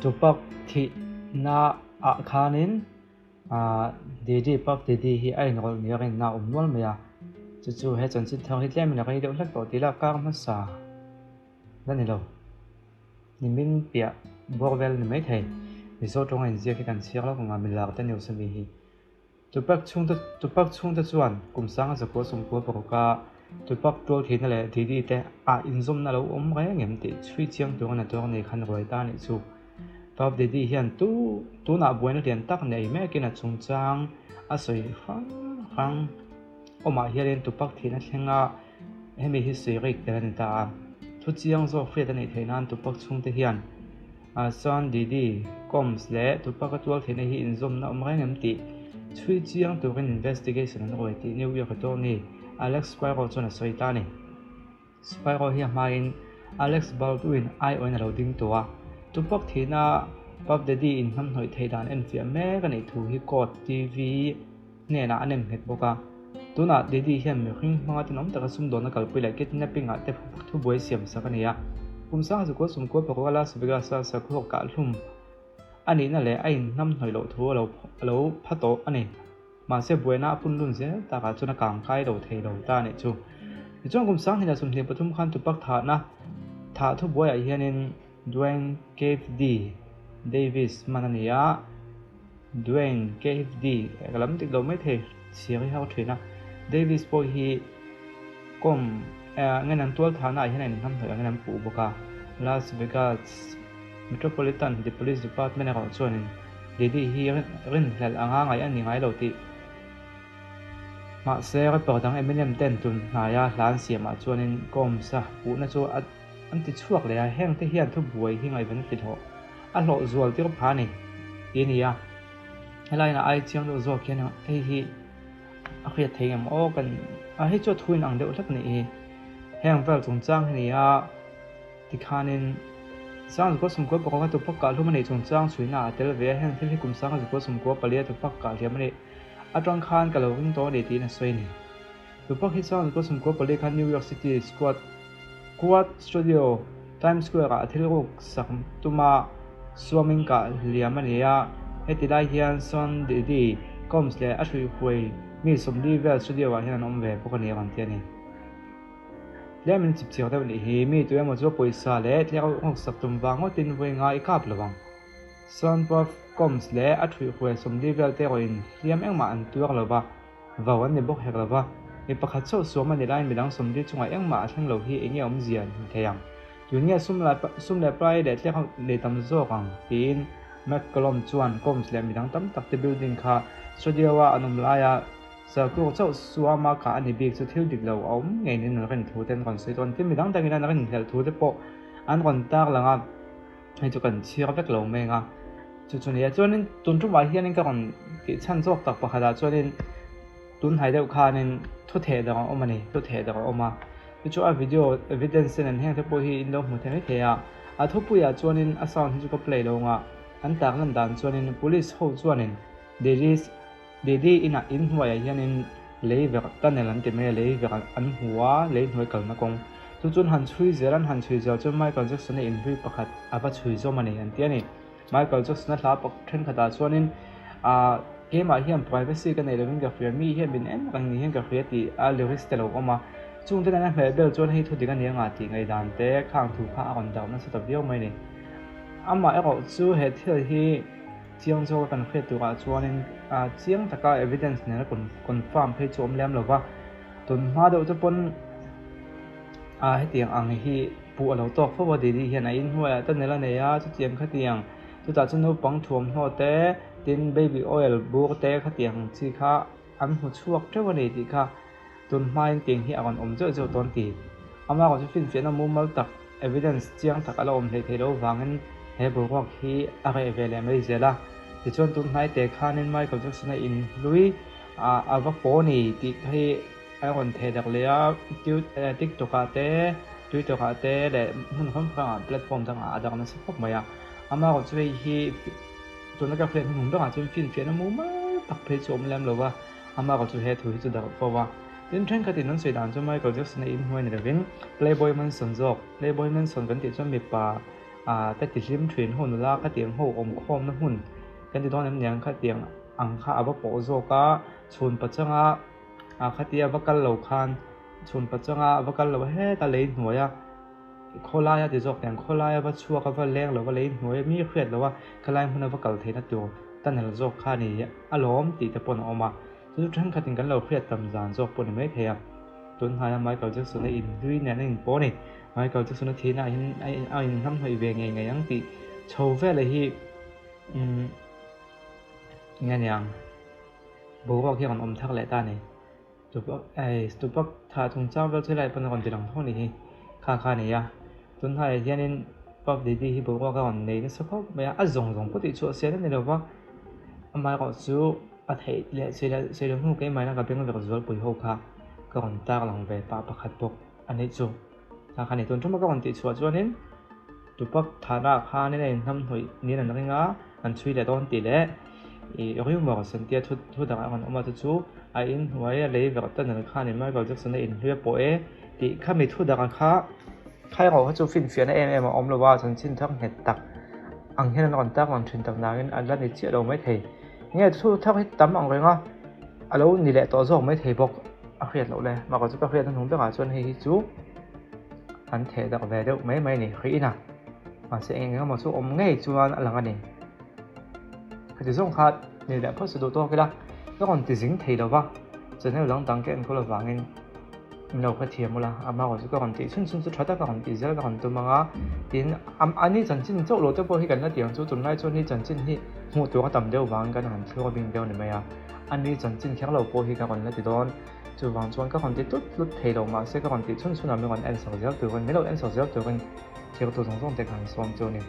Tupac thihna ah khanin Diddy Puff Diddy hi a inrawlh ni a rinna a awm nual mai a, chu chu he chanchin thar hi tlemin a rei deuh hlek tawh tih lah kar hmasa la ni lo. Nimin piah bawr vel ni maithei Mizo tawnga inziak hi kan chhiar lawk ang a, milar te news ami hi. Tupac chhungte Tupac chhungte chuan kum sanga zakua sawmkua paruka Tupac tual thihna leh Diddy te ah inzawmna a lo awm reng em tih chhui chiang turin a tuar ni khan ruai ta a nih chu. Puff Diddy hian tu tunah buaina lian tak nei mekin a chungchang a sawi hrang hrang awmah hianin Tupac thihna thlenga hemi hi sawi rik tel a ni ta a. Thu chiang zawk hriat a nih theih nan Tupac chhungte hian Chuan Didi, Combs leh Tupac-a tual theihna hi inzawmna awm reng em tih chhui chiang turin investigation an ruai tih New York attorney Alex Spiro chuan a sawi ta a ni. Spiro hi a hmain Alex Baldwin aiawhin a lo ding tawh a, Tupac thihna Puff Daddy inhnamhnawih theih dan enfiah mek a nih thu hi court TV hnenah a nem nghet bawk a. Tunah Didi hian mihring hmanga tenawm taka sumdawnna kalpui leh kidnapping ah te thubuai siam sak a ni a. Kum sangha zakua sawmkua pakua Las Vegas a sakhuak kahhlum a nihna leh a inhnamhnawih loh thu a lo pha tawh a ni. Mahse buaina a punlun zel takah chuan a kangkai lo thei lo ta a nih chu. Tichuan kum sanghnih leh 23 khan Tupac thahna thah thubuaiah hianin Dwayne Cave D. Davis hman a ni a, Dwayne Cave D. Ka lam dik lo mai thei chhiar hi hau thin a, Davis pawh hi kawm ngen an tual thahna ah hian a inhnamhnawih angin an puh bawk a, Las Vegas Metropolitan The Police Department erawh chuanin Diddy hi rinhlelh anga ngaih a ni ngai lo tih mahse rapper dang Eminem ten tun hnaia hla an siamah chuanin Combs-a puhna chu a An ti chhuak leh a, heng te hian thubuai hi ngaihven a ti hlawh. A hlawh zual tir pha a ni, ti a ni a. Helaiin a ai chiang deuh zawk hian hei hi a hriat thei ngem aw kan a hei chu a thu in ang deuh hlek a nih hi. Heng vel chungchang hi a ni a, tikhanin Sangha Zakua Sawmkua pakhat a tupak kah hlum a nih chungchang chhuina a tel ve a, heng thil hi kum Sangha Zakua Sawmkua palia tupak kah hliam a nih atang khan ka lo ring tawh a ni tiin a sawi a ni. Tupak hi Sangha Zakua Sawmkua pali khan New York City squad Quad Studio, Times Square ah thil ruk sak tuma suaming kah hliam a ni a, heti lai hian Sean Diddy Combs leh a hruihhuai mi 40 vel studio ah hian an awm ve bawk a ni a rawn ti a ni. Tlem in chip chiang deuh nih hi, mi tu emaw chu pawisa leh thil ruk sak tum vang ngawtin vawi ngai kap lo ang. Sean Puff Combs leh a hruihhuai 40 vel te erawhin hliam engmah an tuar lo va, Vau an ni bawk hek lo va, mi pakhat chauh suam a ni laiin midang sawmli chungah engmah a thleng lo hi eng nge awmzia an hmu thei ang? Tun nge sum leh sum leh pai leh tlek nei tam zawk ang? tiin McCollum chuan Combs leh midang tam tak te building kha studio a an awm laia Sarkuk chauh suama kah a ni bik chu thil dik lo a awm ngei niin an rin thu te an rawn sawi tawn. Tin, midang dangin an rinhlelh thu te pawh an rawn tarlang a. Hei chu kan chhiar vek lo mai ang a, chu chu nia chuanin tun tumah hianin ka rawn tih chhan zawk tak pakhatah chuanin tun hnai deuh khanin thu theh dang a awm a ni, thu theh dang a awm a, chu chu a video evidence te nen heng te pawh hi in lo hmu thei maithei a, a thupuiah chuanin a sound hi chu ka play lo ang a, an tak lan dan chuanin police ho chuanin Diddy's Diddy inah inhnuaiah hianin lei verh tunnel an ti mai a, lei verh an hmu a, lei hnuai kalna kawng. Chu chuan han chhui zel an han chhui zel chuan Michael Jackson-a inhlui pakhat a va chhui zawm a ni an ti a ni. Michael Jackson-a hla thenkhatah chuanin ah keimah hian privacy ka nei lovin ka hria, mi hian min en reng ni hian ka hria tih a lyrics te lo awm a. Chungte nena hmeh bel chuan hei thu dik a ni anga tih ngaihdan te khang thu kha a rawn darh nasa ta viau mai a ni. Amah erawh chu he thil hi. Chiang zawka kan hriat turah chuanin chiang taka evidence nena confirm phei chu awm lem lova, tun hma deuh te pawn hetiang ang hi puh a lo tawk fo a Didi hian a inhnuaiah tunnel a nei a, chutiang khatiang chutah chuan naupang thuamhnaw te tin baby oil bur te khatiang chi kha an hmu chhuak teuh a ni tih kha tun hmain tiang hi a rawn awm zeuh zeuh dawn ti. Amaherawhchu chu finfiahna mumal tak, evidence chiang tak a la awm hleih theih loh vangin he boruak hi a reh ve leh mai zel a. Tichuan tun hnai te khanin Michael Jackson-a inhlui a va paw ni tih hi a rawn theh dak leh a, TikTok-ah te, Twitter-ah te leh hmun hrang hrangah platform dangah a dak nasa khawp mai a. Amaherawhchu hei hi tuna ka hriat hnuhnung berah chuan finfiahna mumal tak phei chu a awm lem lo va. Amah chu he thu hi chu darh fo a. Tin, thenkhatin an sawi dan chu Michael Jackson-a inhnuai ni lovin Playboy Mansion zawk, Playboy Mansion kan tih chuan mipa Ah te tihlim thin ho nula khatiang ho awm khawmna hmun kan ti dawn em niang khatiang ang kha a va pawh zawk a, chhun pachanga ah khatia va kal lo khan chhun pachanga va kal lo heta lei hnuaia khawlaia ti zawk tiang khawlaia va chhuak a va leng lo va lei hnuaia mi hriat lo a khalai hmuna va kal theihna tur tunnel zawk kha a ni alawm tih te pawh a awm a. Chu chu thenkhatin kan lo hriat tam zan zawk pawh ni mai thei a, tun hnaia Michael Jackson-a inhlui nen a inpawh a ni. Michael Jackson-a thihna ah hian a inhnamhnawih ve ngei ngei ang tih chho veleh hi umm nge niang boruak hi a rawn awm thar leh ta a ni. Tupac ei Tupac thah chungchang vel chu helai pawn a rawn ti lang tho a nih hi kha kha a ni a. Tun hnaiah hianin Puff Daddy hi boruak a rawn nei nasa khawp mai a, a zawng zawng pawh tih chhuah sian a ni lo va, amaherawh chu A theih leh sei lo hnu keimahina ka beng vek zualpui ho kha ka rawn tar lang ve pah pakhat bawk a nih chu. Kha kha ni tun ṭuma ka rawn tih chhuah chuanin Tupac thahna ah khanin a inhnamhnawih niin an ring a, an chhui leh dawn tih leh ih rumour santia thu thu dang a rawn awm a chu chu a inhnuai a lei verh tunnel khanin Michael Jackson a inhlui a pawh e tih khami thu dang kha Khai erawh kha chu finfiahna em em a awm lo a, chanchin thar nghet tak ang hian an rawn tar lang thin tak nangin an la ni chiah lo mai thei. Nge thu thar hi tam ang reng a, a lo ni leh tawh zawk mai thei bawk a hriat loh le. Mahka chu ka hriat hnuhnung berah chuan hei hi chu an theh darh ve deuh mai mai a ni hriin a, mahse eng eng emaw chu awm ngei chuan a lang a ni. Khati zawng kha ni leh phawt se duh tawk ila, ka rawn ti zing thei lo va, channel dang dang ka enkawl avangin. Min lo hrethiam ula, a hma chu ka rawn tih chhun chhun chu tha tak a rawn tih zel ka rawn tum ang a, tin a ni chanchin chauh lo te pawh hi kan la ti ang chu, tunlai chuan ni chanchin hi hmuh tur a tam deuh vangin kan han thlur a bing deuh a ni mai a, a ni chanchin kher lo pawh hi ka rawn la ti dawn, chuvang chuan ka rawn ti tlut tlut thei lo mahse ka rawn tih chhun chhun ah min rawn en sak zel turin, min lo en sak zel turin thirtu zawng zawng te ka han sawm chu a ni.